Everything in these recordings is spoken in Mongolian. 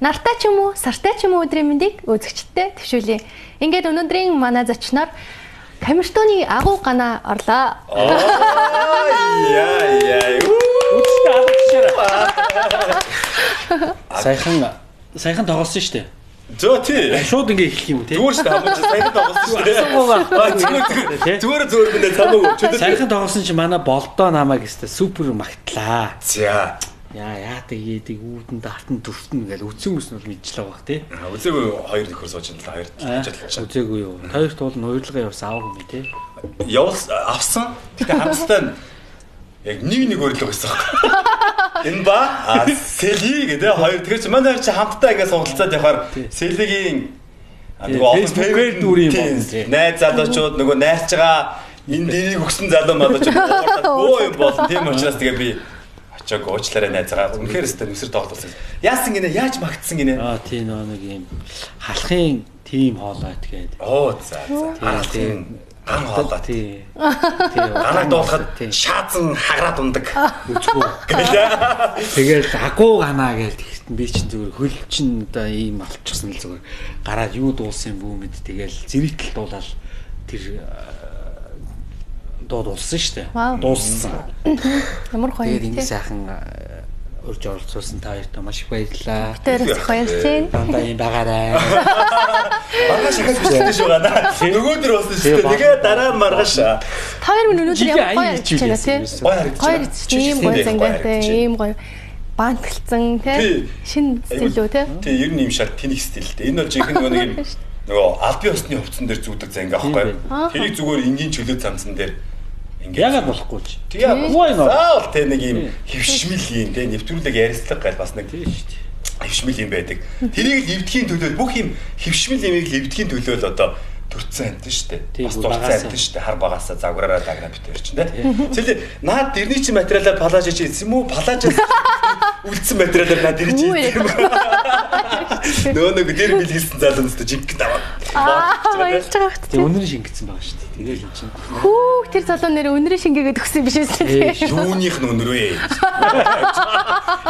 Нартай ч юм уу, сартай ч юм уу өдрийн мэндийг үзэгчдэд төвшүүлье. Ингээд өнөөдрийн манай зочноор Камертоны агуу ганаа орлоо. Яа яа. Үзэгчтэй алгачаарай. Саяхан тоглосон шүү дээ. Зөө тий. Шууд ингээ эхлэх юм уу тий? Зүгээр шүү дээ. Хамаач саяхан тоглосон шүү дээ. Зүгээр минь цамаг өвчөд. Саяхан тоглосон чи манай болдоо намайг өстө супер магтлаа. За. Яа яадаг үүдэн дартан дүртэн гэл үцэн үс нь бол мэдчихлээ баг тий. Үзээгүй хоёр нөхөр сууж энэ хоёр ажиллаж. Үзээгүй юу. Хоёр туул нь урилга явсан авах юм тий. Явал авсан. Гэтэ хамттай нь яг нэг урилга байсан байхгүй. Энэ ба Сели гэдэг хоёр тэгэхээр чи манай хоёр чи хамтдаа ингэ суулцаад явахаар Селигийн нөгөө олон Facebook-ээр дүр юм байна. Найз залуучууд нөгөө найрч байгаа энэ дэрийг өгсөн залуу малуучууд өө юм болно. Тийм учраас тэгээ би очоог уучлаарай найзгаа. Үнэхээр өстө нүсэр тоглолсон. Яасан гинэ? Яаж магтсан гинэ? Аа тий нэг юм халахын тим хоолойт гээд. Оо за за. Халахын ган хоолой тий. Ганаг дуулахад шаазан хагараад ундаг. Үжгүй. Тэгэл агуу ганаа гээл тэгсэн би чинь зүгээр хөл чинь одоо ийм алчихсан л зүгээр гараад юу дуулсан юм бүү мэд тэгэл зэрэгтэл дуулаад тэр дуулсан шүү дээ. Дууссан. Ямар гоё юм. Тэгээд ингэ сайхан урьж оролцуулсан та хоёртоо маш их баярлалаа. Тэр их баярлалаа. Дандаа юм байгаарай. Маргааш ахаж бичлээ шүү гана. Нөгөөдөр болсон шүү дээ. Тэгээ дараа нь маргааш. Та хоёр минь өнөөдөр ямар гоё харагдаж байна тий. Гоё харагдаж байна. Ийм гоё зангатай, ийм гоё бантгалцсан тий. Шинэ стил үү тий. Тий, ер нь ийм шал тэнэг стилтэй. Энэ бол жинхэнэ нөгөө нэг юм нөгөө албан ёсны хувцсан дээр зүүдэг занга аахгүй. Тэрийг зүгээр энгийн чөлөө цамцсан дээр ингээд ягаад болохгүй ч. Тэгээ заавал тэ нэг юм хөвшмөл юм тэ нэвтрүүлэг ярилцлага гал бас нэг тийм шүү дээ. Хөвшмөл юм байдаг. Тэрийг л эвдэхийн төлөө бүх юм хөвшмөл юмыг л эвдэхийн төлөө л одоо төрцөн амтэн шүү дээ. Бас дурцсан амтэн шүү дээ. Хар багасаа загвараараа дагнаа битэр чинь тэ. Тэгэл наад дэрний чинь материалаар палаж хийж ийсэн юм уу? Палаж үлдсэн материалаар наад дэрний чинь юм. Нөө нэг дэр бэлгэлсэн залуу зү жинхэнэ аваад. Баярлж байгаа хөт. Тэг өнөр шингэсэн байгаа шүү дээ. Тэгэл эн чинь. Хүүх тэр залуу нэр өнөрөө шингээгээд өгсөн биш үү? Юуных нь өнөр вэ?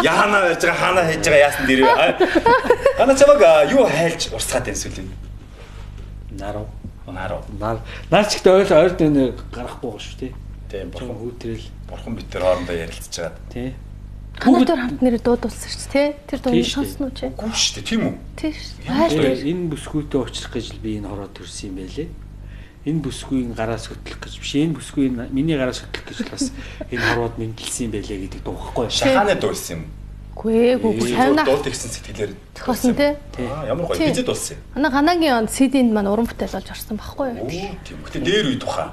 Яана барьж байгаа, хаана хийж байгаа яасан дэр вэ? Гана чамаг юу хайлж урсгаад байна сүлээ? Наруу. Наруу. Нар ч ихтэй ойл ойр дэнэ гарахгүй байгаа шүү тий. Тийм бурхан хүүтрэл бурхан бид тэр хоорондоо ярилцж байгаа. Тий. Канадаар хамт нэр дуудулсан шүү дээ. Тэр дуу сонсон уу чи? Үгүй шүү дээ, тийм үү? Тийм шүү. Энэ бүсгүйтэй уучлах гэж би энэ хороо төрсөн юм байлээ. Энэ бүсгүйн гараас хөтлөх гэж биш. Энэ бүсгүйн миний гараас хөтлөх гэж бас энэ хороод мэдлсэн юм байлээ гэдэг дуу байхгүй. Шахааны дуулсан юм. Үгүй ээ, тавина. Дуул тэгсэн сэтгэлээр тохиосон тий. Аа ямар гоё хизээд болсон юм. Ана ганагийн он CD-нд маань уран бүтээл болж орсон байхгүй юу? Тийм. Гэтэ дээр үе тухай.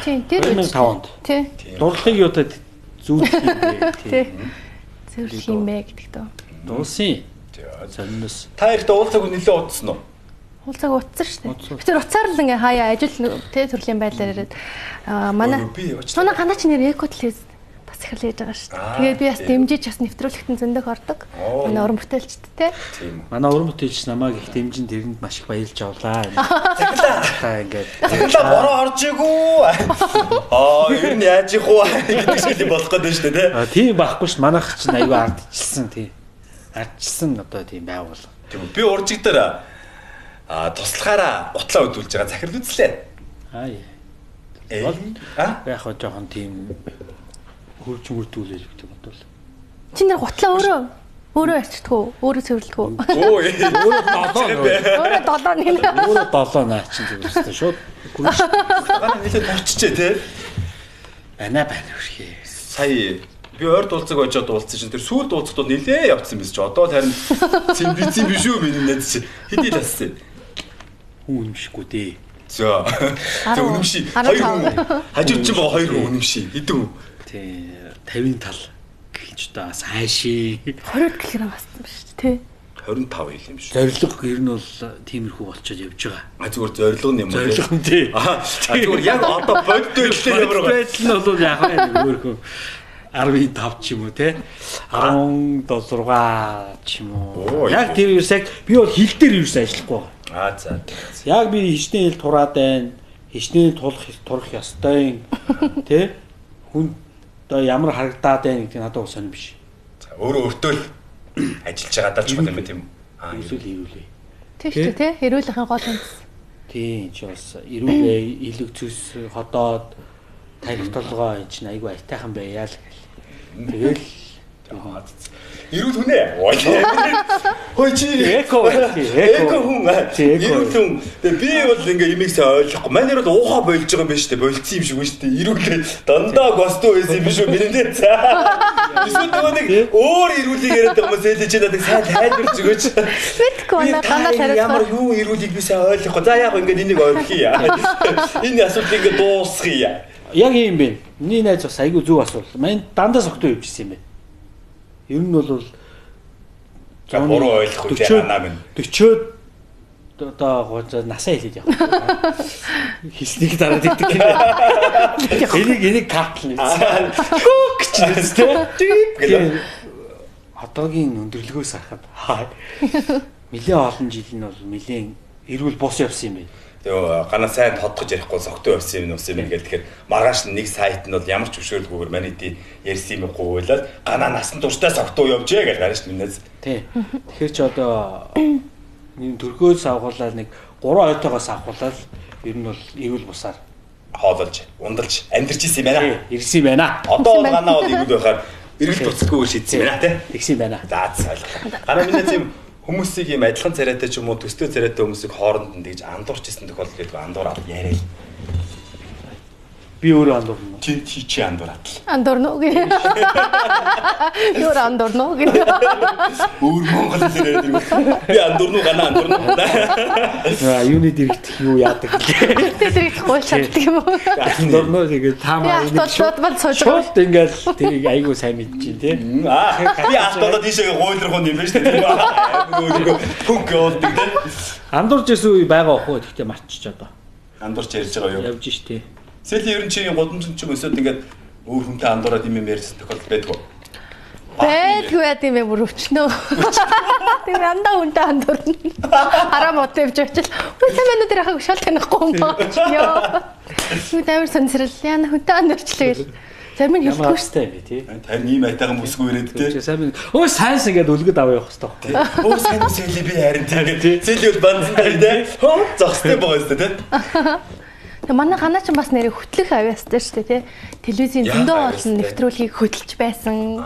Тийм, дээр үе. 2005 онд. Тий. Дурлагыг юутай зүүрлэх юм бэ? Тий. Зүүрлэх юм бэ гэдэг дөө. Дуулсан. Сонноос. Та хоёрт уулзаагүй нэлээд удсан уу? Уулзааг утсан шүү дээ. Би тэр уцаар л ингээ хаяа ажил тий төрлийн байдлаар яриад манай ганаа чи нэр эко телевиз бас эхлэж байгаа шүү дээ. Тэгээд би бас дэмжиж бас нэвтрүүлэгтэн зөндөх ордог. Манай уран бүтээлчд тий. Манай уран бүтээлч намайг их дэмжин тэрэнд маш их баярлж авлаа. Захилаа. Та ингээд захилаа бороо орж игүү. Аа ер нь яаж их уу гэдэг шиг юм болох гэдэг шүү дээ тий. Аа тийм байхгүй ш. Манайх чинь аюу ардчилсан тий. Ардчилсан одоо тийм байгууллага. Тийм би уржиг дээр туслахаараа гутлаа өдүүлж байгаа захирал үзлээ. Аа. Яг хоо жоохон тийм хөрж мөрдүүлэл гэдэг бодвол. Чи нэр гутлаа өөрөө арчдгүү, өөрөө цэвэрлэдгүү. Өө өөрөө долоо. Өөрөө долоо нэ. Өөрөө долоо наа чинь зүгээр шүү дээ. Шууд гүн шүү. Манай нэлээд турчжээ те. Байна хүрхээ. Сая би ойр дуулцаг очиод дуулсан чинь тэр сүүл дуулцагт бол нэлээ явцсан биз чи. Одоо л харин цэм бицэн биш үү миний найз чи. Хэдий лассан. Хүн үнэмшихгүй дээ. За. Тэг үнэмши. Хоёр хүн. Хажууд чинь байгаа хоёр хүн үнэмши. Хэдэн хүн? Тий 50 тал гэж одоо сайши 20 кг бассан биш тий. 25 хил юм шүү. Зорилго ер нь бол тиймэрхүү болчиход явж байгаа. А зүгээр зорилго нь юм уу? Зорилго нь тий. А зүгээр яг одоо бодит байдлаар ямар байгаа. Байдал нь бол яг вэ өөрхөн 15 ч юм уу те 16 ч юм уу. Яг тэр ерөөс яг би бол хил дээр ерөөс ажиллахгүй байгаа. Аа за. Яг би хичнээн хил тураад байна. Хичнээн турах ёстой юм те хүн одоо ямар харагдаад байна гэдэг нь надад сонир биш. За өөрөө өөртөө л ажиллаж байгаа даа ч юм уу тийм үү? Эсвэл эрүүл. Тийм шүү дээ, тий? Эрүүлэхийн гол үндэс. Тийм чи бас эрүүл илэг зүс ходоод тарих толгой эн чинь айгүй айтайхан байяа л гэл. Тэгэл эрүүл хүн ээ. Хөөе чи эко эко хүн. Эрүүл хүн. Тэгээ би бол ингээ имийг сайн ойлгохгүй. Манай бол уухаа болж байгаа юм байна шүү дээ. Болцсон юм шиг байна шүү дээ. Эрүүл дандаа гостуу байсан юм биш үү? Миний дээр. Эсвэл нөгөө нэг өөр эрүүлийг яриад байгаа юм сэлэж чи надад сайн тайлбарч өгөөч. Мэдгүй байна. Ганаа тариад. Ямар юу эрүүлийг би сайн ойлгохгүй. За яг ингээ энийг ойлгоё. Энэ асуудлыг ингээ дуусгая. Яг юм бэ. Миний найз бас айгүй зөв асуулт. Мань дандаа согтуу явж ирсэн юм байна. Ер нь бол буруу ойлгохгүй жанаа минь. 40-од одоо насаа хэлээд явах. Хэлснийг дараад идэх гинэ. Энийг катлна. Гүк ч гэсэн тийм. Гэлээ. Одоогийн өндөрлөгөөс харахад нэлээд олон жил нь бол нэлээд эрүүл бус явсан юм байна. Тэгээ ганаа сайн тодгож ярихгүй согтуу явсан юм уус юм ингээл тэгэхээр маргааш нэг сайт нь бол ямар ч зөвшөөрлгүйгээр манай дий ярьсан юм гуйлал ганаа насан туршдаа согтуу явжээ гэж гарна шүү дээ. Тий. Тэгэхээр чи одоо нэг төрхөөс авахулаад нэг 3 ойтойгоос авахулаад ер нь бол эрүүл бусаар хоололж, ундалж амьдарч исэн юм байна. Ирсэн юм байна. Одоо бол ганаа бол эрүүл байхаар эргэл буцалгүйгээр шийдсэн юм байна тий. Тэгсэн юм байна. За ойлголоо. Ганаа миний тийм хүмүүсийг ийм адилхан царайтай ч юм уу төстэй царайтай хүмүүсийг хооронд нь тэгж андуурч исэн тохиолдол гэдэг андуураад яриа. Би өөрөө андуурна. Чи чи андуураад л. Андуурна уу гэх. Би өөрөө андуурна уу гэх. Өөр монгол хэлээр яриад ирвэл би андуурна уу ганаа андуурна уу. Аа юуны дэрэгдэх юу яадаг гэлээ. Дэрэгдэх гуйл чаддаг юм уу? Андуурна уу тэгээд та маа энийг шууд шууд ингээл тэрийг айгүй сайн мэдчихээн тий. Аа би алт болоод ийшээ гуйлрах юм байна шүү дээ. Нөгөө пүнк явуулдаг тий. Андуурч исэн үе байгаа ах уу гэхдээ марчиж одоо. Андуурч ярьж байгаа юу? Явж ш тий. Сэлийн ер нь чи гудамжинд ч юм өсөд ингээд өөр хүнтэй андуураад юм ярьсан тохиолдол байдгүй. Байдгүй байд юм бэ бүр өчнөө. Тэр андаа хүнтэй андуурна. Хараа мод явж очил. Үгүй сайн байна уу тэр ахыг шал танихгүй юм байна. Йоо. Нүд амар сонирхол. Яна хүнтэй андуурчлаа гэл. Зарим нь хэлэхгүй шүү дээ би тий. Харин ийм айтайхан бүсгүй ирээд тий. Сайн байна. Өө сайнс ингээд үлгэд аваа явах хэрэгтэй байхгүй. Өө сайн сэли би харин тий. Сэли бол банзан тий. Хөө зогстой байгаа юм тий. Тэгээ манай ганаа ч бас нэрээ хөтлөх авьяастай шүү дээ тий. Телевизийн зөндөө олон нэвтрүүлгийг хөтлж байсан.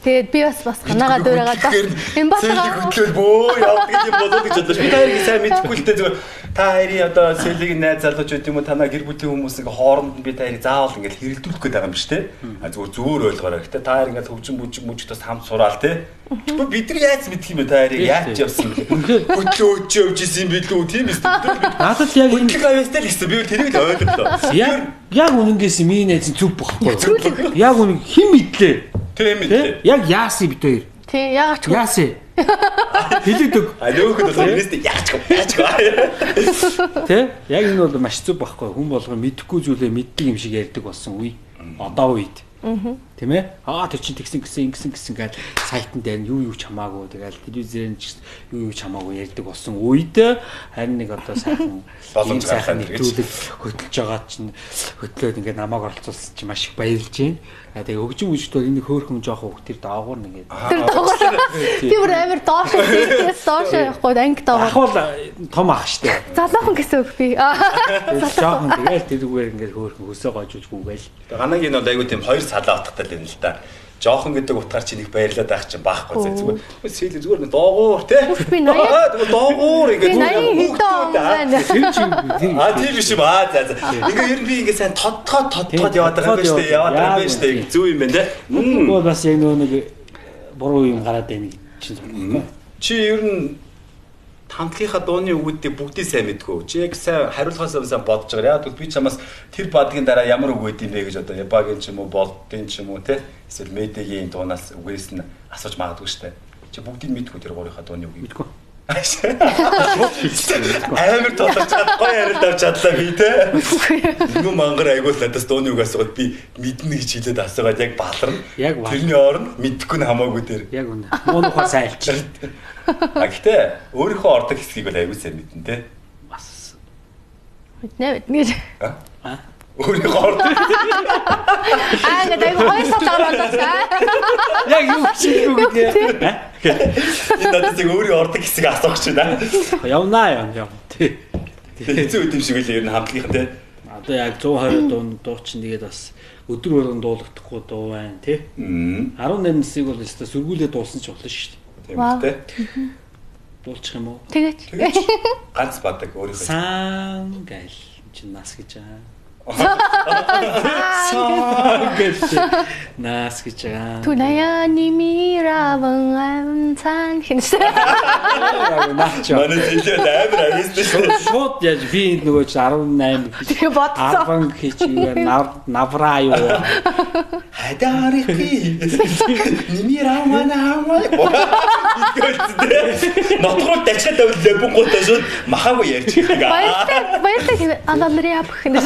Тэгээд би бас ганаага дуурайгаад бас энэ батгаа хөтлөөл бөө явдаг юм болоо гэж бодлоо. Би та хоёрыг сайн мэдэхгүй л дээ зүгээр та хоёрын одоо сэлийг найз залууч байд юм уу танаа гэр бүлийн хүмүүс ингээ хооронд нь би та хоёрыг заавал ингээ хэрэлдүүлэх гээд байгаа юм биш тий. А зүгээр зүгээр ойлгоорой. Гэтэ та хоёр ингээ хөгжин бүжиг мүжигт бас хамт сураал тий. Бид нар яаж мэдэх юм бэ та хоёрыг яаж явсан юм бэ? Хөтлөө өчөө явж исэн юм билүү тийм биз дээ. Надад яг хөтлөх авьяастай л гэсэн. Би тэрийг л ойлголоо. Яг үнэнгээс миний найз нь зүв бохгүй. Яг үнэн хэн мэдлээ? Тийм мэдлээ. Яг яасан бид хоёр. Тий, яагаад ч яасан. Хэлээд өг. А нөөхөд бол энэс яач яач. Тэ? Яг энэ бол маш зүв бохгүй. Хүн болгон мэдэхгүй зүйлээ мэддэг юм шиг ярьдаг болсон үе. Одоо үед. Тийм ээ? Аа тэр чинь тэгсэн гэсэн ингэсэн гэсэн гээд сайтн дээр нь юу ч хамаагүй тэгэл телевизээр нь ч юу ч хамаагүй ярьдаг болсон үед харин нэг одоо сайхан боломж сайхан нэвтрүүлэг хөтлөж байгаа чинь хөтлөөд ингээд намайг оролцуулсан чинь маш их баярлж байна. Тэгээ хөгжим үжигт бол энэ хөөхөн жоох хөх тэр доогуур нэгээд тэр доогуур би бүр амар доош тийс доош явахгүй анги доогуур ах бол том ах штэ. Залуухан гэсэн үг би. Залуухан тэгэл тэрүүгээр ингээд хөөхөн хөсөө гожуулж гүгээл. Ганагийн бол айгүй тийм хоёр салаа утгатай л юм л да. Жохон гэдэг утгаар чи нэг баярлаад байх чинь баахгүй зүгээр. Сэл зүгээр нэг доогуур тий. Би 80 зүгээр доогуур ингээд хүүхдүүд тэр чи аа тийм биш юм аа за за. Ингээ ер нь би ингээ сайн тодтоод яваад байгаа юм байна шүү дээ. Яваад байгаа юм байна шүү дээ. Зөв юм байна тий. Тэгвэл бас яг нөгөө нэг буруу юм гараад байна чинь зөв. Чи ер нь хамтлагийнхаа дууны үгүүдийг бүгдийг сайн мэдгүй. Чи яг сайн хариулахаас сайн бодож байгаа. Яг би чамаас тэр бадгийн дараа ямар үг байд юм бэ гэж одоо Ябагийн ч юм уу, Болдын ч юм уу те эсвэл Медегийн дуунаас үгээс нь асууж магадгүй штэ. Чи бүгдийг мэдгүй тэр гурийнхаа дууны үгийг. Мэдгүй. Амар толгож чадахгүй хариулт авч чадлаа би те. Нүг мангар айгуул надаас дууны үг асуугаад би мэднэ гэж хэлээд асуугаад яг баларна. Тэрний оронд мэдэхгүй нь хамаагүй дээр. Яг үнэ. Муу нухаа сайн альчих. А гэтээ өөрийнхөө ордог хэсгийг бол айгуу сайн мэднэ те. Бас мэднэ мэднэ гэж. Аа. Өөрийнхөө ордог. Аа ингээд айгу хоёр талаар болоод. Яг юу хийх гэдэг. Энэ надад яг өөрийн ордог хэсэг асуух чинь аа. Явнаа яв яв. Тий. Хэцүү үт юм шиг л ер нь хамтлагийнхан тий. Одоо яг 120 дуун дуу чинь тэгээд бас өдөр болгон дуулагдахгүй дуу байна тий. 18 насыг бол өстой сөргүүлээ дуулсан ч болно шүү дээ. Тийм үү тий. Дуулчих юм уу? Тэгээч. Ганц бадаг өөрийнхөө. Сан гал чинь нас гэж байгаа. Сан гэж нас гэж байгаа. Түнаяа нимираван амцан хинсэн. Наач. Манай зэлээд амар авьяастай шүү. Шууд яаж би энд нөгөө чи 18 гэж Тэгээ бодсон. 10 гэж юу навраа юу. Хадарики. Нимираван амаа. Нотруу дачаад авал лэбэнгуудаа шууд махаагүй ярьж байгаа. Баярлалаа. Баярлалаа. Алалрия бүхэн.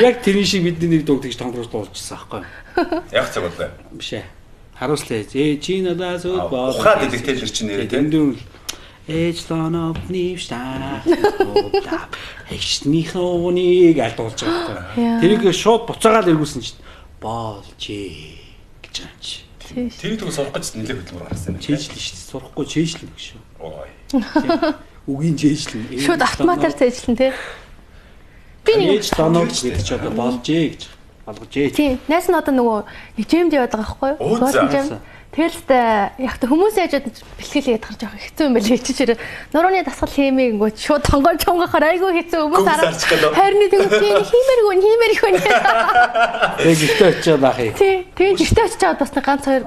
Яг тэрний шиг бидний нэг дуу тэгж тонгорч дуулчихсан байхгүй юу? Яг цаг боллоо. Биш ээ. Харуулслаа. Ээ чи надаас өд боо. Ухаад идэх телэр чинь нэрээ тийм. Тэндүүл Ээж лонов нившта. Эгшнийхөөнийг аль дуулж байгаа байхгүй. Тэрийг шууд буцаагаад эргүүлсэн чинь боолжээ гэж байгаа юм чи. Тэрийг түг сурах гэж нэлээд хөдөлмөр гаргасан юм. Чэйжлэн шүү дээ. Сурахгүй чэйжлэн гэх шүү. Ой. Үгийн чэйжлэн. Шууд автоматар цээжлэн тий. Би нэг Ээж лонов гэдэг чи одоо боолжээ гэж болгожээ. Тийм. Найс нь одоо нөгөө нэг жимд яваад байгаа байхгүй юу? Golden Gym. Тэгэл та яг та хүмүүс яж бэлтгэл хийгээд гарч явах хэцүү юм байл чи чирээ. Нурууны дасгал хиймээ гингүүт шууд тонгоо чонгохоор айгүй хэцүү хүмүүс хараад. Харин тэг тийм хиймээргүй хиймээргүй. Тэг гэртээ очиод ах юм. Тийм. Тэгээ гэртээ очиж аваад бас нэг ганц хоёр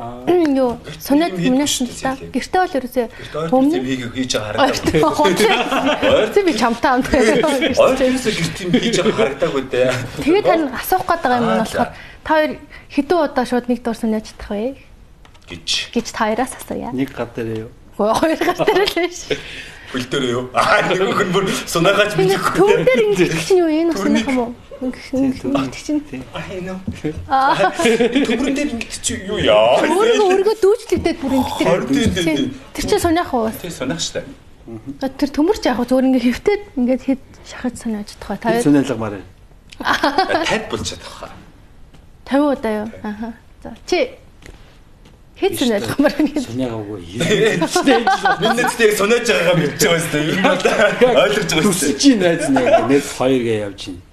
юу сунаад өмнөөс нь л та. Гэртээ бол ерөөсөө өмнө хийж байгаа харагдаагүй. Тийм би чамтай хамт. Ойр ерөөсөө гэрт юм хийж байгаа харагдаагүй дээ. Тэгээ тань асуух гээд байгаа юм нь болохоор та хоёр хэдэн удаа шууд нэг дуур сунааж чадах вэ? Гэж. Гэж та хоёроос асууя. Нэг гар дээр юу? Хоёр гар дээр л биш. Хөл дээр юу? Аа нөгөөх нь бүр сунаагаач мэдэхгүй. Төв дээр ингэдэг чинь юу энэ сунаах юм уу? Ингэдэг чинь. I know. Төмөрөн дээр ингэдэг чинь юу яа? Өөрөө өөргөө дүүжлэгдээд бүр ингэдэг. Тэр чинь сунаах уу? Тэр сунаах штэ. Тэр төмөрч яах вэ? Зүгээр ингээ хэвтээд ингээд хэд шахаж сунааж чадах бай. Та сунаалгамаар байна. 50 болж чадах хаа. 50 удаа юу? Аха. За чи хэд сунаалгамаар байна? Сунаагаагүй. Миний яг сунааж байгаагаа мэдчихэж байгаа юм дээ. Ер нь бол ойлгож байгаа юм. Төсөж найз нэг нэг хоёр гээ явж байна.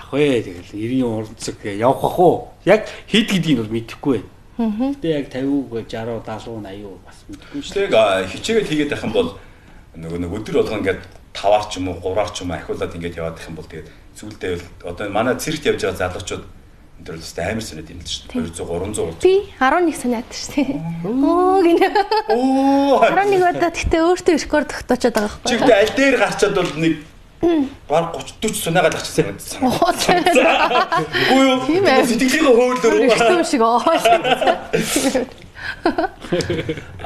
Яг вэ тэгэл 90 уран цэг явах бах уу? Яг хэд гэдгийг бол мэдэхгүй байна. Гэтэ яг 50 60 70 80 бас мэдэхгүй шүү. Тэг хичээгээд хийгээд байх юм бол нөгөө нэг өдөр болгон ингээд 5-аар ч юм уу 3-аар ч юм уу ахиулаад ингээд яваад их юм бол тэгээд зүйлдээ одоо манай цэрэгт явж байгаа залуучууд энэ төр л өстэй амар сониад юм л шүү дээ. 200 300 болж. Би 11 сониад шүү дээ. Оо гинэ. Оо 11 удаа гэхдээ өөртөө рекорд тогтоочод байгаа байхгүй. Чи гэхдээ аль дээр гарчаад бол нэг баг 30 40 сунаагаад гарчихсан юм санагдсан. Үгүй юу? Сэтгэлийнхээ хөөлөөр үү? шиг оо.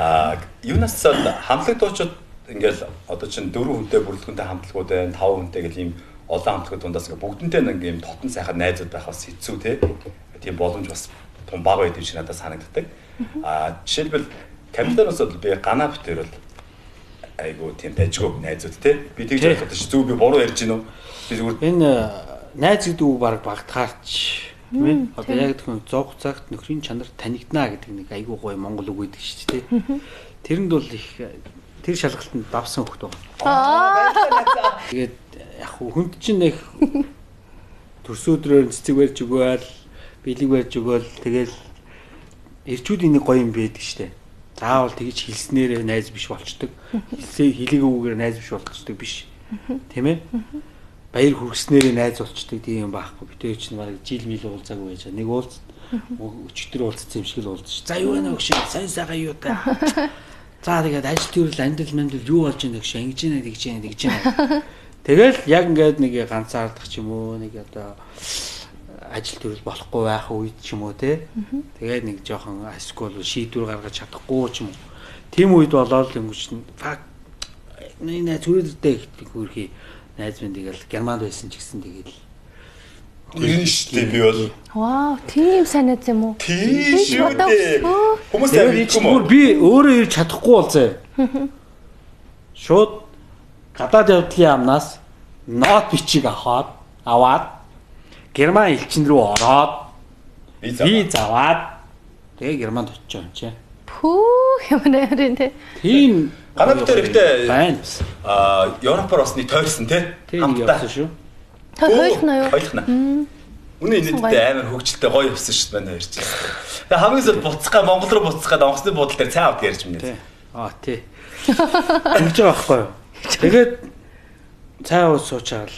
Аа юунаас хамтлаг дуучид ингээл одоо чинь 4 хүнтэй бүрэлдэхүүнтэй хамтлагууд байна, 5 хүнтэй гэл ийм олон хамтлагууд дундаас ингээ бүгдэнтэй нэг ийм тотон сайхан найзууд байх бас хэцүү те. Тийм боломж бас тун бага байдаг шиг надад санагддаг. Аа жишээлбэл Камиланоос бол би Гана битэр бол айгуу тийм дажгүй найзууд те. Би тэгж ойлгоод ш. Зүг би буруу ярьж гин үү? Би зүгээр энэ найз гэдэг үг баг багтгаарч тийм ээ. Одоо яг тэгвэл зовх цагт нөхрийн чанар танигдана гэдэг нэг айгуу гоё монгол үг байдаг шүү дээ. Тэрэнд бол их тэр шалгалтанд давсан хөхт байгаа. Тэгээд яг хүнд чинь нэг төрсөдрөөр цэцэг барьж өгөөл, бэлэг барьж өгөөл тэгэл эрчүүдийн нэг гоё юм байдаг штэ. Заавал тэгж хэлснээрээ найз биш болчдөг. Хэлсээ хэлээгүйгээр найз биш болчдөг биш. Тийм ээ? Баяр хүргэснээрээ найз болчдөг тийм юм байхгүй. Би тэр чинь бараг жил мил уулзаагүй байж байгаа. Нэг уулз өчигдөр уулзсан юм шиг л уулзчих. За юу вэ өгш? Сайн сайхан юу та. За тэгээд ажил төрөл амьдрал мэндэл юу болж байна гэж ингэж байна тэгж байна тэгж байна. Тэгэл яг ингээд нэг ганцаардах ч юм уу нэг одоо ажил төрөл болохгүй байх үед ч юм уу те. Тэгээд нэг жоохон эсвэл шийдвэр гаргаж чадахгүй ч юм уу. Тийм үед болоод өнгөч нь фак нэг найз зүрхтэй их хөрхий найз минь тэгэл Германд байсан ч гэсэн тэгэл Тэр нь шүү дээ би бол. Вау, тийм сайн найз юм уу? Тийм шүү дээ. Хүмүүс сайн мэдгүй юм уу? Би өөрөө ирж чадахгүй бол зэ. Шууд гадаад явдлын амнаас нот бичиг аваад аваад Герман элчин рүү ороод виз аваад тэгээ Германд очиж байгаа юм чи. Пүү ямар юм те. Тийм Ганаа бид тэр ихтэй байна. Аа Европоор бас нэг тойрсон те. Хамтдаа шүү. Хоёулах юу? Хоёулах. Үнэ инээдтэй амар хөгжилтэй гоё явсан шүү дээ манай хоёр чинь. Тэгээ хамгийн сүүлд буцгаа Монгол руу буцгаад онгоцны буудлын дээр цай авд ярьж минь. Аа тий. Ингэж байгаа байхгүй юу? Тэгээд цай ууж суучаал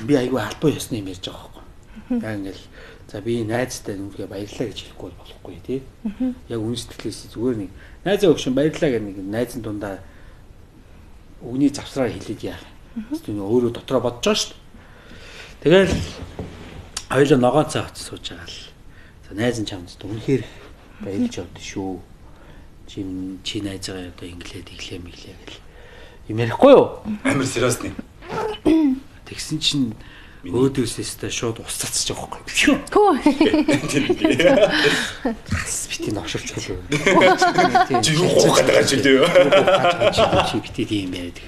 би айгүй албан ёсны юм ярьж байгаа байхгүй юу? Яг ингээл за би найзтай нүргээ баярлаа гэж хэлэхгүй болохгүй тий. Яг үнэн сэтгэлээс зүгээр нэг найзаа өгшин баярлаа гэх нэг найзын дундаа өгний завсраар хэлээд яах юм. Эсвэл өөрөө дотроо бодож байгаа шүү дээ. Тэгэл хоёулаа ногоон цай авч сууж байгаа л. За найз нь чамд үнэхээр баярлж явд шүү. Чи найзгаа одоо инглээд иглээ миглээ гэл юм ярихгүй юу? Амар сериосны. Тэгсэн чинь өөдөөс өстэй шууд ус цацж байгаа байхгүй юу? Хөө. Бас бити новшилч хэлээ. Чи юу гоох гэдэг юм чи дээ. Чи бити тийм яриад.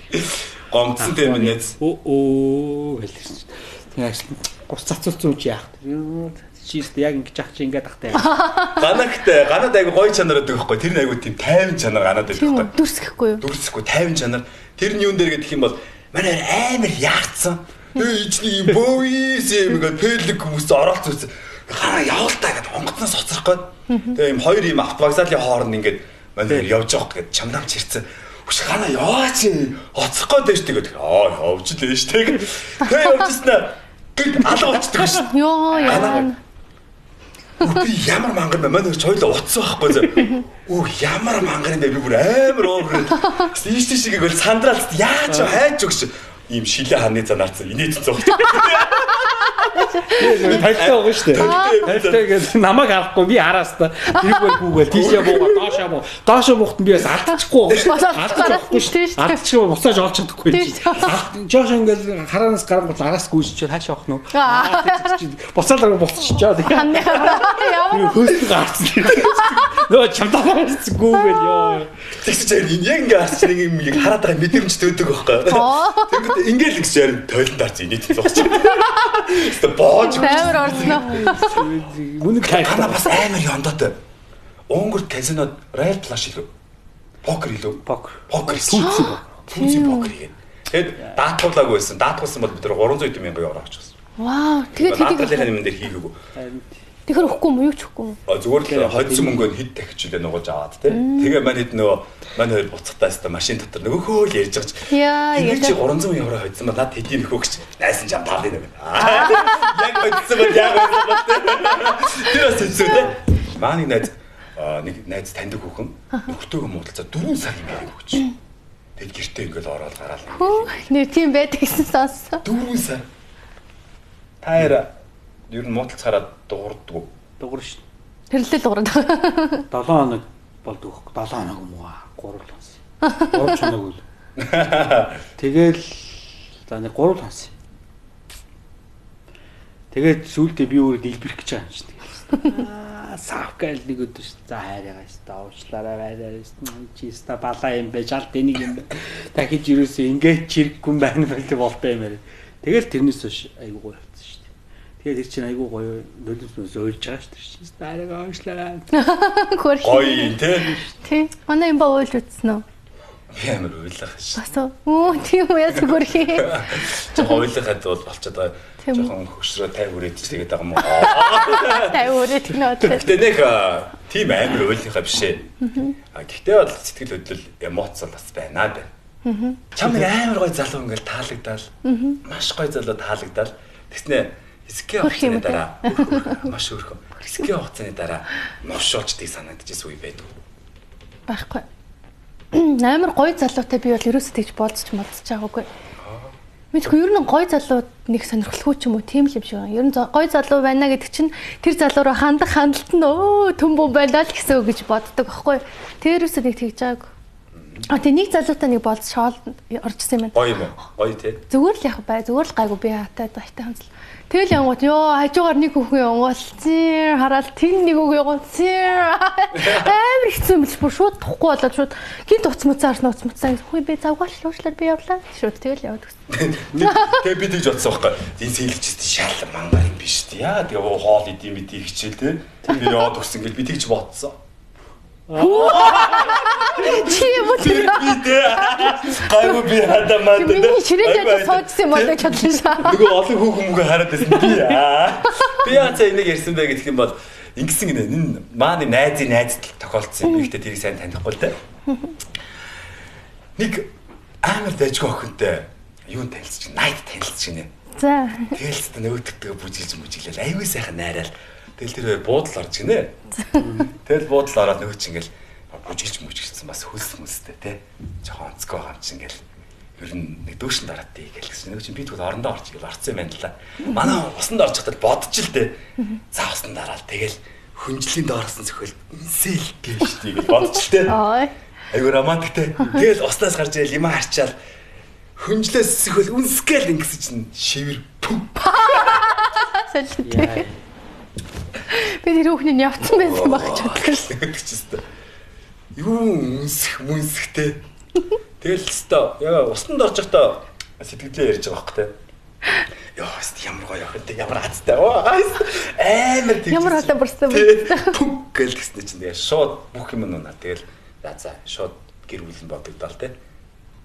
Гомдсон тийм найз. Өө хэлсэн чинь. Тэгээ ажил ус цацуулсан үү чи яах вэ? Чи өстө яг ингэж ах чи ингээд ахтай. Ганагт ганад айгу гоё чанар өгдөг байхгүй. Тэр нь айгу тийм тайван чанар ганад байдаг байхгүй. Дүрсэхгүй юу? Дүрсэхгүй тайван чанар. Тэр нь юун дээр гэдэг юм бол манай амар яарцсан. Тэгээ ичний юм бөөис юм ингээд пэлэг хүмүүс оролц үзсэн. Гараа явал та гэдэг онгоцноос хоцрох гээд. Тэгээ юм хоёр юм автовокзалын хооронд ингээд манай явж явах гээд чамдамч ирсэн. Үш гараа яваач хоцрох гээд байж тэгээд аа явж л байж тэг. Тэгээ явжсэн гээд алга болчдөг ш. Йоо яа. Би ямар мангар бэ? Манай хоёр хоёулаа утсан байхгүй зэ. Үу ямар мангар юм бэ? Би бүр амар өөр. Ийш тийш игээл сандраал яаж хайж өгч ийм шилээ ханы занаарсан. Инээд зогт. Тальтай байгаа шүү дээ. Тальтай гэж намайг харахгүй би хараас та тэргээр гүүгээл тийшээ буугаа доошоо буу. Доошоо буухт би бас алдчихгүй байгаа шүү дээ. Алдчихгүй шүү дээ. Алдчихгүй буцааж олж чадахгүй чи. Жош ингээл хараанаас гарангуут араас гүйж чи хаашаа явах нь. Буцаал дараа буцчихчаа. Ямар хөөс гарцсан. Нөгөө чамдаа гарцсан гүүгээл ёо. Тэгсэн чинь яг ингээ харсан нэг юм яг хараад байгаа мэдрэмж төдөг байхгүй. Тэгэнгүүт ингээл гэж ярин тойлонд харсан инээд зогсож. Хэвээ боож амар орсноо. Үнэн кайф. Бас амар ёндоотой. Унгар казинод Royal Flush илүү. Покер илүү. Покер. Покер. Түүцэн покер хийгээд. Тэгэд даатгуулаагүй байсан. Даатгуулсан бол бид 300 мянган евро авчихсан. Вау. Тэгээд хэдийг юм дээр хийгээгүй. Тэгэхээр өгөхгүй юм уу? Юу ч өгөхгүй юм. Зүгээр л хоцсон мөнгөө хэд дахиж үлээ нугаж аваад тий. Тэгээ маань хэд нөгөө маань хоёр буцахтаа өстө машин дотор нөгөөхөө л ярьж байгаа чи. Яа чи 300 евро хоцсон ба над хэдийн нөхөө гэж найсан чам таалын нэг. Яг хоцсон бол яг хоцсон бол тий. Тэр бас хэцүү тий. Маа нэг найз нэг найз таньдаг хүүхэн нөхдөөгөө муудалцаа 4 сар юм яриаг өгч. Тэгэд гэртээ ингээл ороод гараал. Нэр тийм байдаг гэсэн сонссон. 4 сар. Та яра ер нь муудалцахаараа дуурддаг. Дуурна шүү. Тэрлэл дуурна. 7 хоног болдог хөөх. 7 хоног юм уу? 3 хоног. 3 хоног үл. Тэгэл за нэг 3 хоног. Тэгээд сүүлдээ би өөрөө дэлбэрэх гэж байгаа юм шиг. Аа, савка л нэг өдөр шүү. За хайраа шүү. Уучлаарай байраа шүү. Чи ста балаа юм бэ? Жал тэнийг юм бэ. Дахиж юусэн ингээд чирэггүй юм байна болтой юм яриа. Тэгэл тэрнээс хойш айгуу гоё болсон шүү. Тэгээд тэр чинь айгүй гоё нөлөөс уйлж байгаа шүү дээ. Дараагаа уушлаа. Гоё тий. Тий. Манай юм ба уйлж үзсэн үү? Би амар уйлах шүү. Бас уу тийм үү яа зүгөрхий. Жохон уйлахад бол болчиход байгаа. Жохон хөшрөө 50 хүрээд ч тэгээд байгаа юм уу? 50 хүрээд гэнэ. Гэтэ нэг тийм амар уйлахаа биш ээ. А гэхдээ бол сэтгэл хөдлөл эмоц бол бас байна байна. Чам нэг амар гоё залуу ингээл таалагдаал. Маш гоё залуу таалагдаал. Тэгснэ хэсгийн хугацааны дараа маш өөрхөн. Хэсгийн хугацааны дараа новшуулчдыг санагдчихсэн үе байдаг. Байхгүй. Амар гоё залуутай би бол ерөөсөө тэгж болцож молцож байгаагүй. Мэдгүй ер нь гоё залууд нэг сонирхолгүй ч юм уу тийм л юм шиг байна. Ер нь гоё залуу байна гэдэг чинь тэр залуу руу хандах хандалт нь өө түн бум байна л гэсэн үг гэж боддог байхгүй. Тэр ерөөсөө нэг тэгж байгаагүй. А тэг нэг залуутай нэг болц шоол оржсэн юм байна. Гоё юм уу? Гоё тий. Зүгээр л яг бай, зүгээр л гайгүй би хаатай баяртай хамцал. Тэгэл янгууд ёо хажуугаар нэг хүүхэн явгал зэр хараал тэн нэг хүүхэн явгал зэр амар хэцүү юм биш бүр шууд тухгүй болоод шууд гинт уц муцаа харсан уц муцаа хүй би завгаал уушлаар би явлаа шууд тэгэл яваад гэсэн. Тэгээ би тэгж бодсон байхгүй. Энэ сэлжсэн шал мангар юм биш үү? Яа тэгээ хоол идэм мэдээ хичээл тий. Би яваад өгсөн гэж би тэгж бодсон. Чи юм уу тэр би тэ гайгүй би хадаа манд миний ширээн жаж суужсан юм болоо гэж бодлоо шаа. Нөгөө олон хүүхэн мөнгө хараад байсан би аа. Би яа цаа энийг ярьсан бэ гэх юм бол ингэсэн гинэ. Энэ мааны найзын найзд тохиолдсон юм. Би ихтэй тэрийг сайн танихгүй л дээ. Нэг амар дайжгүй охинтой юун танилцчих, найд танилцчих гинэ. За. Тэгэл ч нөгөөдөгтэйгээ бүжиглж мүжиглэл аюу сайхан найраал. Тэгэл тэр хоёр буудал орж гинэ. Тэгэл буудал ороод нөгөө чинь ингээл бүжиглж мүжиглсэн бас хөлс мөлстэй те. Жохон онцгой байгаа юм чинь ингээл ер нь нэг дөөшн дараад тий гэл гэсэн. Нөгөө чинь би тэгвэл орондоо орч ингээл орцсон юм байна л да. Манай усанд орж хатад бодож л те. За усанд дараал тэгэл хүнжлийн доороос нь зөхөл инсэл гэж тий гэж бодож л те. Айгу романтик те. Тэгэл уснаас гарч ирэл юм харчаал хүнжлээс зөхөл үнсгээл ингэсэн чинь шивэр пүм. Солиотой. Би тэр хүүхний явцсан байсан байх ч бодлоо шүү. Тэгчихсэн. Юу үнсэх мүнсэхтэй. Тэгэл өстой яа усанд орж байхдаа сэтгэлдээ ярьж байгаа байхгүй те. Йоо ямар гоё охин те ямар азтай. Амар тэгж. Ямар хоолой бүрсэн бэ? Пүм гэл тэгсэн чинь тэгээ шууд бүх юм нунаа. Тэгэл за шууд гэр бүл нь бодогдоол те.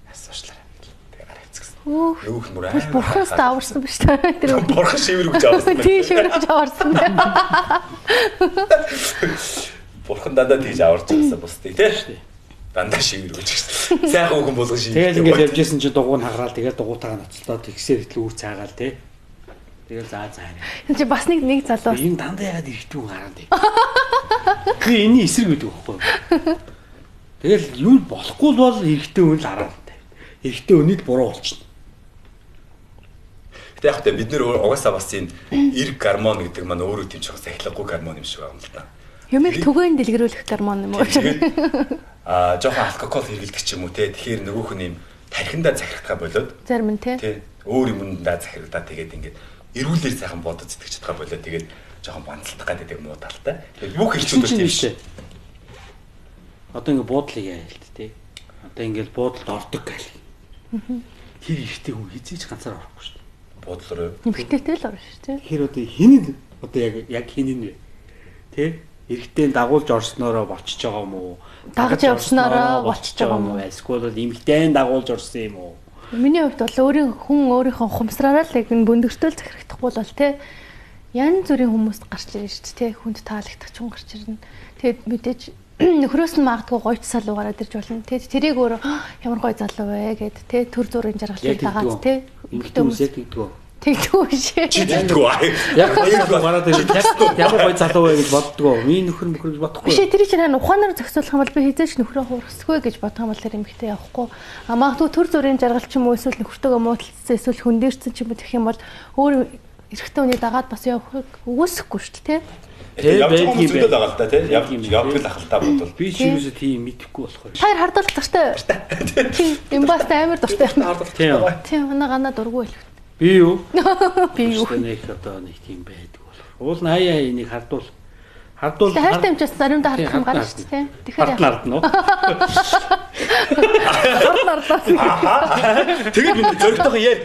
Яс уушлаарай. Тэгээ гараа хэвцгсэн. Нөгөөх нь бүр амар. Бурханаас аварсан биш та. Тэр бурхан шивэр өгч аварсан. Тий шивэр өгч аварсан. Бурхан дандаа тэгж аварч байсан бусдыг тий. Дандаа шивэр өгч гэсэн. Сайхан хүүхэн болгон шивэр. Тэгэл ингээд явж исэн чинь дугуй нь хагараал тэгэл дугуйтайгаа ноцлоод тэгсээр хэтэл үр цаагаал тий. Тэгэл заа заа. Энэ чи бас нэг залуу. Энэ дандаа яагаад эрэгтэй хүн гараад тий. Би энэний эсрэг гэдэг байхгүй юу? Тэгэл юу болохгүй бол эрэгтэй хүн л хараад тий. Эрэгтэй хүний л буруу болчихно. Гэтэ яг тэ бид нэр угаасаа бас энэ эрг гормон гэдэг маань өөрөө тийм ч сахилгагүй гормон юм шиг байна л да. Юмыг түгээн дэлгэрүүлэх гормон юм уу? Аа жоохон алкогол хэрэглэдэг ч юм уу те. Тэгэхээр нөгөөх нь юм тархиндаа захирагдгаа болоод зарим нь те. Тий. Өөр юмдаа захирагдаа тэгээд ингээд эрүүлэр сайхан бодож сэтгэж чадгаа болоод тэгээд жоохон банцлах гэдэг муу талтай. Тэгээд бүх хэрчүүд тийм шүү. Одоо ингээд буудлыг яа хэлт те. Одоо ингээд буудалд ордог гал. Тэр ихтэй хүн хизээч ганцаар орохгүй шүү. Буудлаар юу? Эмэгтэйтэй л орно шүү те. Тэр одоо хин нь одоо яг хин нь вэ? Тэ? Эрэгтэй дагуулж орсноороо болчихж байгаа юм уу? Дагаж явсноороо болчихж байгаа юм уу? Эсвэл бол эмэгтэй дагуулж орсон юм уу? Миний хувьд бол өөрийн хүн өөрийнхөө ухамсараараа л яг энэ бөндөртөл захирагдахгүй бол те. Янз бүрийн хүмүүс гарч ирнэ шүү дээ те. Хүнд таалагдах ч хүн гарч ирнэ. Тэгээд мэдээж нөхрөөс нь магадгүй гоё залуу гараад ирж болно. Тэгээд тэрийг өөрөө ямар гоё залуу вэ гэд те төр зүрийн жаргалыг дагаад те. Эмэгтэй хүмүүс яг тэгдэг үү? Тэгдэггүй шээ. Чи тэгдэггүй. Яг гоё гараад ирж ямар гоё залуу вэ гэж боддгоо. Миний нөхөр мөхөр гэж бодохгүй. Биш ээ тэр чинь харин ухаанаар зохицуулах юм бол би хизээч нөхрөө хуурсгүй гэж бодох юм бол тэр эмэгтэй явахгүй. А магадгүй төр зүрийн жаргал ч юм уу эсвэл нөхөртөөгөө муудалцсан эсвэл хөндөрцөн ч юм уу тэгэх юм бол өөр эрэгтэй хүний дагаад бас явахыг үгүйсэхгүй шүү дээ тий. Явж байгаа хүмүүс зөндөл байгаа л да тий. Явдаг л ах л та бодвол. Би ч юусоо тийм мэдэхгүй болохоор. Таар хардуулах дуртай. Тийм. Эмбастай амар дуртай. Хардуулах. Тийм. Манай ганаа дургүй л. Би юу? Би юу? Нэг одоо нэг тийм байдаг болохоор. Уул нь хаяа энийг хардуул. Хардуул. Хайртай юм чинь заримдаа хардах юм гарна шүү дээ. Тэгэхээр хардна уу? Хардна. Тэгээд миний зөрөгтэйхэн яар.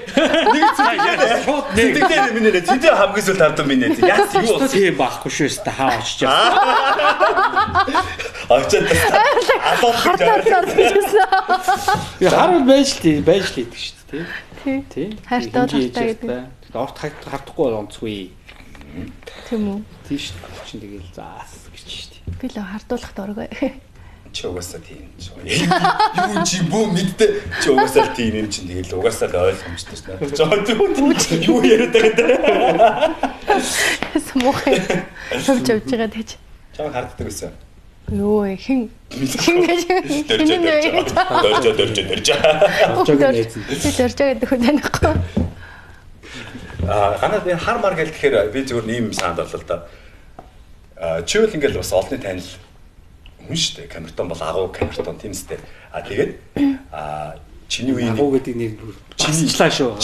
Нэг зүйл яар. Шууд нэг. Тэгээд миний нэ зөндөө хамгийн сүүлд хардсан миний нэ. Яас юу болсон? Тийм байхгүй шүү өстө хаа очиж явсан. Очоод алуулах гэж байсан. Би харвал байж л байж л идэг шүү дээ. Тий. Хайртай дуртай гэдэг. Тэгэхдээ орт хардахгүй бол онцгүй. Тийм үү? Тийм шүү дээ. Чинь тэгэл заас гэж шүү дээ. Би л хардуулах дургүй. Чи угаасаа тийм чи. Юу чи бүү мэддэ. Чи угаасаа тийм юм чинь тэгэл угаасаа л ойлгомжтой шүү дээ. Жоо юу яриад байгаа юм бэ? Смуухай. Хөвж явж байгаа тэгж. Чам харддаг байсан. Юу хин хин гэж дөржөө дөржөө дөржөө. Би дөржөө гэдэг хүн танихгүй. Аа ганаад энэ хар мар гэл тэгэхээр би зөвхөн ийм санд боллоо л да. Аа чи бол ингээл бас олонний танил Хүн шүү дээ. Камертон бол агуу камертон тийм үстэй. А тэгээд чиний үеийн агуу гэдэг нэр бүр чинийчлаа шүү.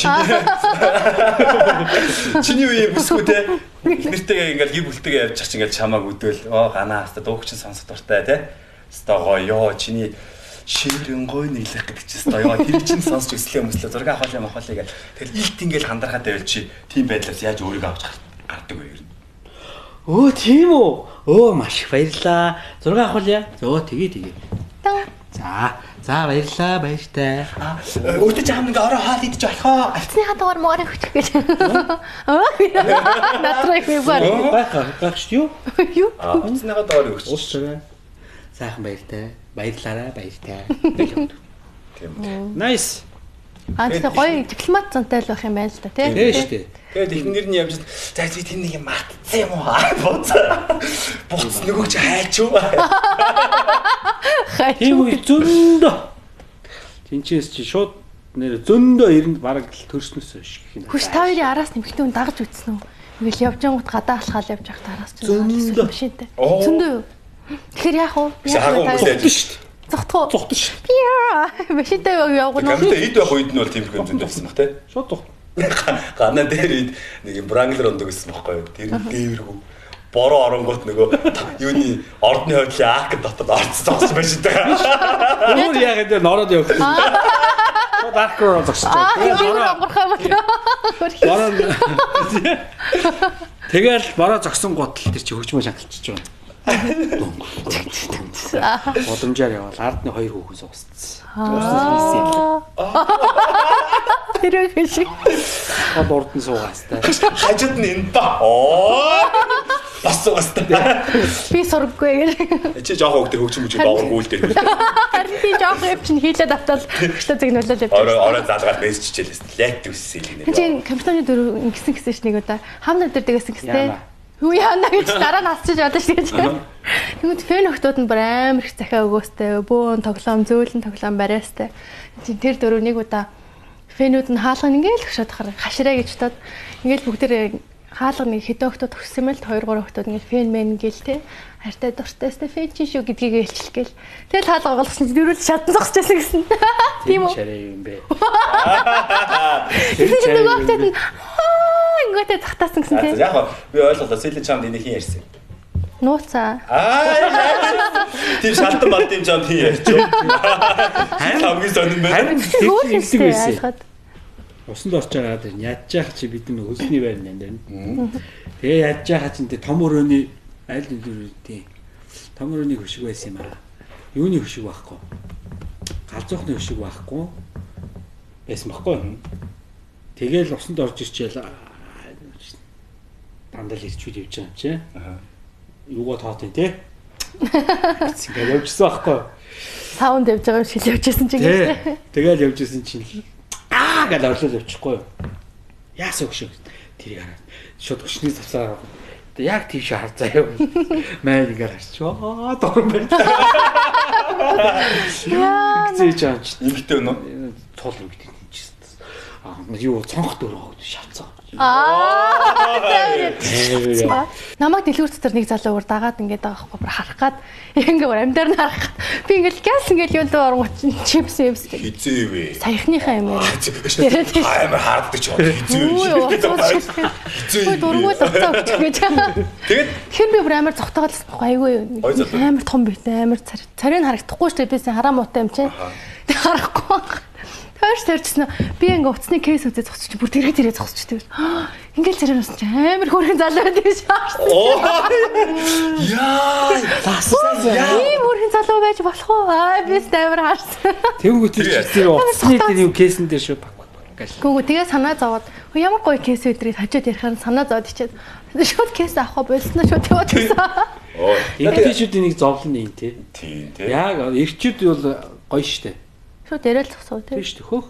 Чиний үеийн бүсгүй те. Нэртэйгээ ингээл гэр бүлтэйгээ явж чах ингээл чамааг үдвэл оо ганаа хаста дууг чинь сонсох дуртай те. Өстой гоё ёо чиний шиврэн гой нийлэх гэдэг чинь өстой ёо тэр чинь сонсч өслөө мөслөө зураг авах юм авах гэл. Тэгэл илт ингээл хандархаад байвал чи тийм байдлаас яаж өөрийгөө авч гардаг вэ ер нь? Өө тийм үү? Өө маш их баярлаа. Зураг авахлаа. Зөө тэгээ тэгээ. За за баярлаа баяртай. Өөртөө жаам ингээ ороо хоол идэж болох уу? Утасныхаа дугаар морыг хүчих гэж. Натраа их юм байна. Байх байх шүү юу? Юу? Утасныхаа дугаар өгч. Уучлаарай. Сайхан баяртай. Баярлаарай баяртай. Тийм. Nice. Аа тэгэхээр гоё дипломат зантай л байх юм байна л да тий. Тийм шүү дээ. Тэгээд эхнэр нь явж за би тэр нэг юм мартсан юм уу? Буц. Буц нөгөө чи хайч уу? Тийм үе зөндөө. Тинчээс чи шууд нэр зөндөө эрэнд бараг л төрснөөс хойш гэх юм. Хүш та хоёрын араас нэмэгтэй хүн дагаж үтсэн үү? Ингээл явж ангууд гадаа алхаал явж байхад араас чинь зөндөө машинтай. Зөндөө юу? Тэгэхээр яах вэ? Яах вэ? шүү дээ. Зогтгоо. Зогтсон шүү дээ. Машинтай явгана. Камертай ид байх үед нь бол тиймэрхүү юм зөндөө байсан баг тий. Шууд зогт. Ганаа дээр ид нэг юм Wrangler ондог гэсэн байхгүй юу? Тэр нь дээвэрхүү. Бороо оронгууд нөгөө юуны ордны хойдлын ак дотор орцсон зогссон машинтай. Өөр яг энэ нороод явах. Шууд арк руу зогсож байгаа. Бороо онгорох юм бол. Бороо. Тэгэл бороо зогсон гутал тэр чи хөгжмөө шангалчихж байгаа. Боломжоор явал ард нь хоёр хүүхэн суусцсан. Ууссан. Тэр үг шиг. Гол урд нь суугаастай. Хажууд нь энэ ба. Оо. Бас суугаастай. Би сургаггүй гэж. Чи жоох хүүхдээ хөгжим хүч доогоор гүйл дээр. Харин би жоох юм чинь хийлээд автал хөшлөө зэгнүүлээд явж. Орой орой залгаад мессеж чичээлээс. Лайт үссэн л гинэ. Чи компьютерны дөрөв ингэсэн гэсэн ш нэг удаа. Хам нар дээр дэгэсэн гэсэн. Хүү яана гэж дараа нь асчиж бодож шүү гэж. Тэгвэл фэн охтууд нь бүр амар их захиа өгөөстэй, бөөн тоглоом, зөөлөн тоглоом бариастай. Чинь тэр дөрөв нэг удаа фэнүүд нь хаалга ингээл хөшөөд хахаар хашраа гэж бодоод ингээл бүгдээрээ хаалга нэг хэдэн охтууд төгссөн юм л 2 3 охтууд ингээл фэн мэн гээл те. Хайртай дуртайстай фэн чинь шүү гэдгийг хэлчихэл гээл. Тэгэл хаалга оголсон чинь дөрөв шатан зогсож байсан гэсэн. Тийм үү? Шарай юм бэ. Тэр чинь нөгөө охтууд нь ингэтэй захтаасан гэсэн тийм. Яг би ойлголоо. Сэлэн чамд энийг хин ярьсан. Нууцаа. Аа. Тийм шалтан балд юм чамд хин ярьж. Харин хамгийн сонирн байна. Харин тэр хэлдэг байсан. Усанд орж байгаа тэр ядж яах чи бид нэг хөлсний байр нанд байна. Тэгээ ядж яах чинь тэр том өрөөний аль нэг тийм том өрөөний хөшиг байсан юм аа. Юуны хөшиг байхгүй. Галзуухны хөшиг байхгүй байсан байхгүй. Тэгээл усанд орж ирчээл дандаа л ирчүүд явж байгаа юм чи. Юугаа тоотын те. Ингээд явжсан байхгүй. Саунд явж байгаа юм шиг явж байсан чинь гэж. Тэгээл явж исэн чинь аа гэж орлол явчихгүй юу. Яасан өгшөө. Тэрийг хараад шууд өшний завсаар яг тийш хар заяа. Майн ингээд харч. Аа дуран байна. Яа. Зээж аамч. Эмэгтэй өнөө. Цул эмэгтэй тийч. Аа юу цонх дөрөв шавцаа. Аа. Намайг дэлгүүр дотор нэг залуу өөр дагаад ингээд байгаа байхгүй бүр харах гад ингээ бүр амьдаар нь харах гад. Би ингээл гяс ингээл юунд оронгууд чипс юмс. Хизээ вэ? Саяхныхаа юм яриа. Амар харддаг ч хизээ. Хизээ. Дургуул уцаа өгчих гэж. Тэгээд тэгэхээр би бүр амар зогтоогоолсон байхгүй айгүй амар том битэй амар царийг харагдахгүй шүү дээ. Би сайн хараа муутай юм чинь. Тэг харахгүй. Тойрч тарьжсэн. Би ингээ утасны кейс үзээ зогсчих чи бүр тэрэг тэрэг зогсчих тэгэл. Ингээл царай нуусан чи амар хөөрхөн залуу байдаг гэж харсан. Яа! Ийм хөөрхөн залуу байж болох уу? Аа би амар харсан. Тэнгүүт чи тэр утасны тэр юм кейсэн дээр шүү пак пак пак гэж. Гүн тэгээ санаа зовоод ямар гоё кейс өдрийг хажууд ярихаар санаа зовоод ичээд шууд кейс авах болсноо шууд яваад байсан. Эмэгтэйчүүдийн нэг зовлон юм тий. Тийм тий. Яг эрчүүд бол гоё штэ. Шууд яриад зогсоо тий. Тийм шүү дээ. Хөөх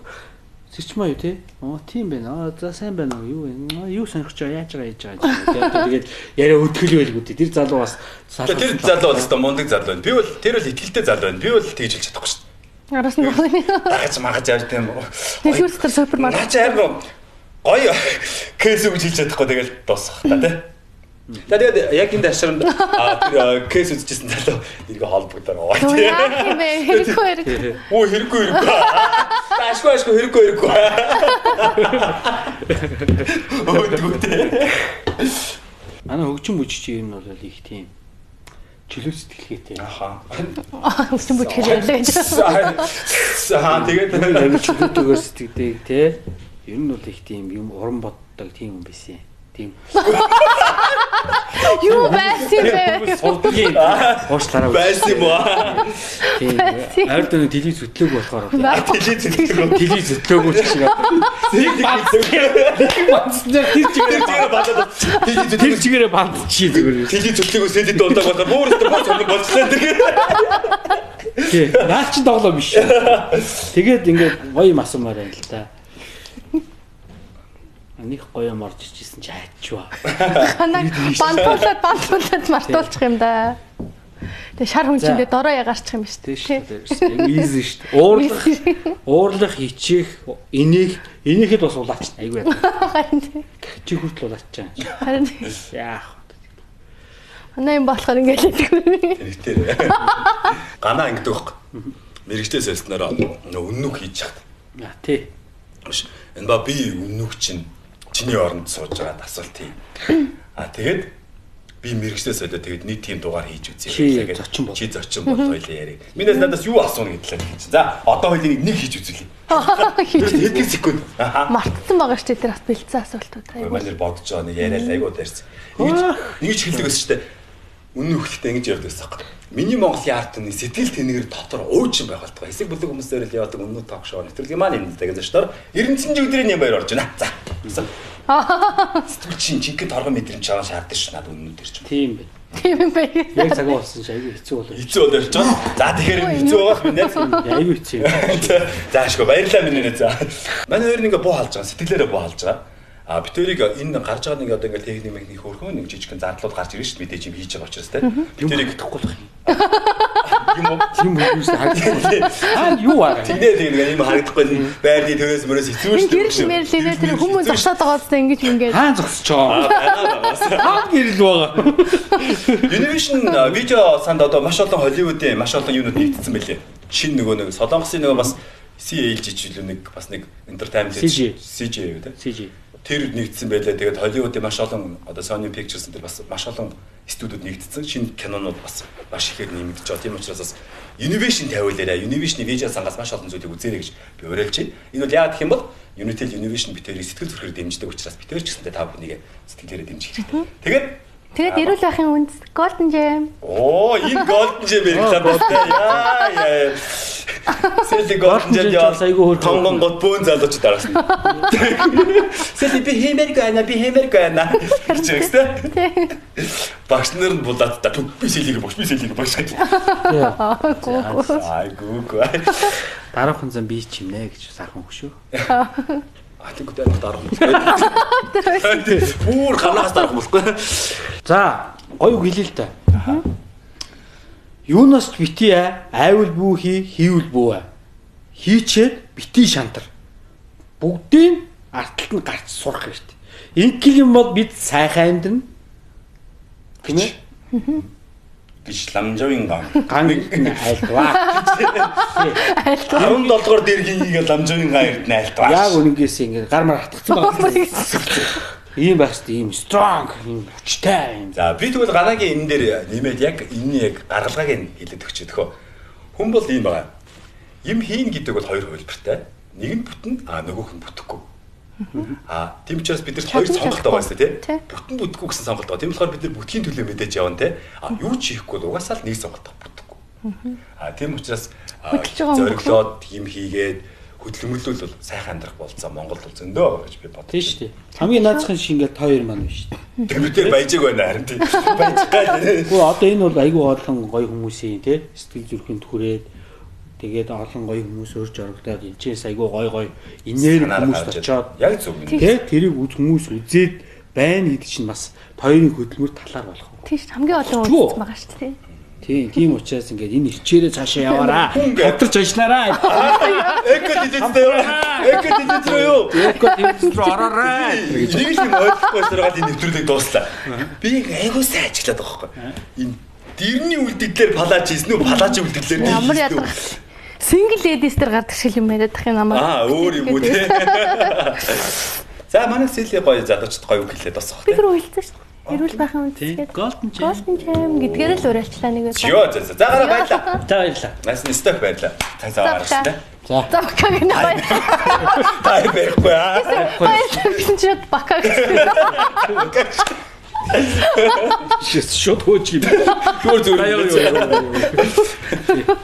сэрчмаа юу тий? Оо тийм байна. Аа за сайн байна уу? Юу вэ? Юу сонирхож байгаа? Яаж байгаа яаж байгаа гэж. Тэгээд яриа өтгөл байлгүй тий. Тэр залуу бас тэр залуу бол өстой мундаг залуу байна. Би бол тэр бол итгэлтэй залуу байна. Би бол тэгж хэлж чадахгүй шүү дээ. Араас нь гоё. Дагаж магаж явж тийм. Дэлгүүр дотор супермаркет. Наа чи амар гоё кейс өгч хэлж чадахгүй тэгэл дуусах та тий. За тэгээд яг энэ дашранд тэр кейс үзчихсэн залуу эргээ холбогдоор байгаа. Яа юм бэ? Хэрэггүй хэрэггүй. Оо хэрэггүй хэрэггүй. Ашгүй ашгүй хэрэггүй хэрэггүй. Өөдгөө. Манай хөгжин бүжигч юм бол их тийм чөлөө сэтгэлгээтэй. Аха. Хөгжин бүжиг ярьлаа гэж. Аа тэгээд аюул чөлөөтэйгээр сэтгэдэг те. Ер нь бол их тийм юм уран боддог тийм юм байсан. Тийм. Юу байсан бэ? Сурдгийн уушлаараа байсан юм уу? Тийм. Ойр дөрөв телевиз хөтлөөг болохоор телевиз хөтлөөг телевиз хөтлөөгүй ч шиг. Нэг бандснаар тэр чигээр бандаад тэр чигээрээ бандчих зүгээр. Телевиз хөтлөөгөө сэдэд дуулдаг болохоор бүр өстө бүр сонир болчихлоо тэр. Тийм. Наа чи тоглоом биш. Тэгээд ингээд гоё юм асуумаар байна л да. Нэг гоё юм орж ичсэн чи хайчваа. Ханаг бантуулаад мартуулчих юм да. Тэгээ шар хүн чинь тэгээ дороо ягарчих юм биш үү? Тийм. Easy шүү дээ. Уурлах, хичих, инех, инехэд бас улаач айгүй яа. Харин тийм. Чи хүртэл улаачаа. Харин яах вэ? Манай юм болохоор ингээд л гэдэг. Тэр. Ганаа ингэдэг байхгүй. Мэргэжтэй сэлснээр үннүх хийж чад. Аа тий. Энэ ба би үннүх чинь чиний оронд сууж байгаад асуулт хий. А тэгээд би мэрэгчлээ солио тэгээд нэг тийм дугаар хийж үзье гэдэг. Зочин бол. Чи зочин бол хоёлаа ярив. Минээс надаас юу асууна гэдлээ гэж. За одоо хоёлын нэг хийж үзүүлье. Хэдэн секунд. Мартсан байгаа шүү дээ тэр бас бэлдсэн асуултууд. Айгуу нэр бодож байгаа нэг яриа л айгуу дайрсан. Ингэж хэлдэг байсан шүү дээ. Үнэн өгөлттэй ингэж явдаг байсан байхгүй. Миний Монголын ард түмний сэтгэл тэнэгэр дотор уучин байгуулдаг. Хэсэг бүлэг хүмүүсээр л явдаг өмнө ток шоу нэвтрүүлгийн маань юм л да гэж байна. 99 өдрийн юм баяр орж байна. За. Сэтгэл чинь жинхэнэ торгон мэдрэмж байгаа шаардсан ш надад үнэн дээр ч. Тийм байна. Тийм юм байна. Яг цаг болсон чи айгүй хэцүү болоо. Хэцүү болоо ярьж байгаа. За тэгэхээр хэцүү байгаа л минь. Айгүй хэцүү. За ашгүй баярлалаа минь нэ за. Манай хоёр ингээ буу халж байгаа. Сэтгэлээрээ буу халж байгаа. А бид хоёрыг энэ гарч байгаа нэг одоо ингээл техник механик хөөрхөн нэг жижигхэн зардлууд гарч ирнэ шүү дээ. Мэдээж юм хийж байгаа учраас те. Бид хоёрыг итгэхгүй болох юм. Юм уу? Тийм хүмүүс харагдахгүй. Аа юу аа? Тэгнэ тэг нэг юм харагдахгүй байрны төрөөс мөрөөс хэцүү шүү дээ. Гэрэл мэрлээ тэр хүмүүс зогсоод байгаа зү ингэж ингээд. Хаан зогсчоо. Хаан гэрэл байгаа. Univision видео санд одоо маш олон Холливуудын маш олон юунууд нэгдсэн байлээ. Шинэ нөгөө нэг Солонгосын нөгөө бас CLG ч илүү нэг бас нэг entertainment CJ юу те. CJ тэр нэгдсэн байлаа. Тэгээд Холливуудын маш олон одоо Sony Pictures энэ бас маш олон студиуд нэгдсэн. Шинэ кинонууд бас маш ихээр нэмэгдэж байгаа. Тийм учраас бас Univision тавиулаарай. Univision-ы видео сангаас маш олон зүйлийг үзээрэй гэж би уриалж байна. Энэ бол яагаад гэх юм бол Unitel Univision бид хоёрыг сэтгэл зүрхээр дэмждэг учраас бид хоёр ч гэсэнтэй та бүхнийг сэтгэлээрээ дэмжих хэрэгтэй. Тэгээд эрүүл байхын үндэс Golden Gem. Оо, энэ Golden Gem реклам болтой. Яа яа. Сэлий Golden Gem яа айгүй хөөрхөн. Тонгон гот бөөн залуучууд дараасан. Сэлий би хиймээргүй байна, би хиймээргүй байна гэж хэлсэн. Багш нар нь булаад та би сэлийг багш, би сэлийг багш гэж. Айгүй гүү. Дараахан зам би чимнэ гэж сархан хөшөө. А тэгвэл дарах юм. Бүр ганаас дарах болохгүй. За, гоё үг хэлээ л да. Юунаас ч бити аа, айвал бүү хий, хийвэл бүү аа. Хийчээд бити шантар. Бүгдийн артталт нь гарч сурах хэрэгтэй. Инкэл юм бол бид сайхан амьдрна. Тийм ээ? Гэж ламжавын ган. Ган айлдваа. Айлдваа. 17 дугаар дэргийн ингээ ламжавын ган эрдэнэ айлдваа. Яг үнэнгээсээ ингээ гар мар хатгацсан байна. Ийм байх хэрэгтэй, ийм strong, ийм хүчтэй юм. За би тэгвэл ганагийн энэ дээр нэмээд яг энэний яг гаргалгааг нь хэлээд өгч өгөхөө. Хүн бол ийм байгаа. Юм хийн гэдэг бол хоёр хувилбартай. Нэг нь бүтэн, а нөгөөх нь бүтэхгүй. А тийм учраас бид нарт хоёр сонголт байгаа юм тий. Бүтэн бүтэхгүй гэсэн сонголт байгаа. Тийм болохоор бид нар бүтгийн төлөө мэдээж явна тий. А юу ч хийхгүй бол угаасаа л нэг сонголт бүтэхгүй. А тийм учраас зориглоод юм хийгээд хөдөлмөрлөл бол сайхан амьдрах болцоо Монгол бол зөндөө байгаа гэж би бодсон. Тийм шүү дээ. Хамгийн наазахын шиг ингээд та хоёр маань биш шүү дээ. Тэр бид баяжиг байна харин тийм. Баяжиг гал. Гэхдээ одоо энэ бол айгүй олон гоё хүмүүсийн тий сэтгэл зүрхэнд хүрээд тэгээд олон гоё хүмүүс өрж орогдоод энэчээс айгүй гоё гоё инээр хүмүүс очоод яг зөв юм. Тий тэрийг хүмүүс үзээд байна гэдэг чинь бас хоёрын хөдөлмөр талаар болох. Тийм шүү. Хамгийн олон үзсэн байгаа шүү дээ. Тийм учраас ингээд энэ хичээрээ цаашаа яваараа. Хамтарч ажиллаарай. Эко телевиз юу? Эко телевиз рүү юу? Эко телевиз рүү ороорой. Нэг л юм ойлгохгүй байсараад энэ нэвтрүүлэг дууслаа. Би айгуу сайн ажиглаад байгаа байхгүй. Энэ дэрний үлдэгдлэр палаж хийсэн үү? Палажийн үлдэгдлэр хийсэн. Ямар ядарга. Single ladies дээр гардаг шиг юм яриад тах юм намайг. Аа, өөр юм уу те. За манай Сили гоё залуучд гоё үг хэлээд босох те. Би тэр уйлцсан шүү дээ. Эрүүл байхын үндэс гээд. Golden Jam. Golden Jam гэдгээр л уриалчлаа нэг удаа. Йоо за за. За гараа баярлаа. За баярлаа. Нас нь сток баярлаа. Цаг зав гаргасан те. За. За бака гэнэ баярлаа. Та барихгүй аа. Баярлаа гэсэн чи шууд бака гэсэн. Шууд хөөч юм. Зүгээр зүгээр. Юу.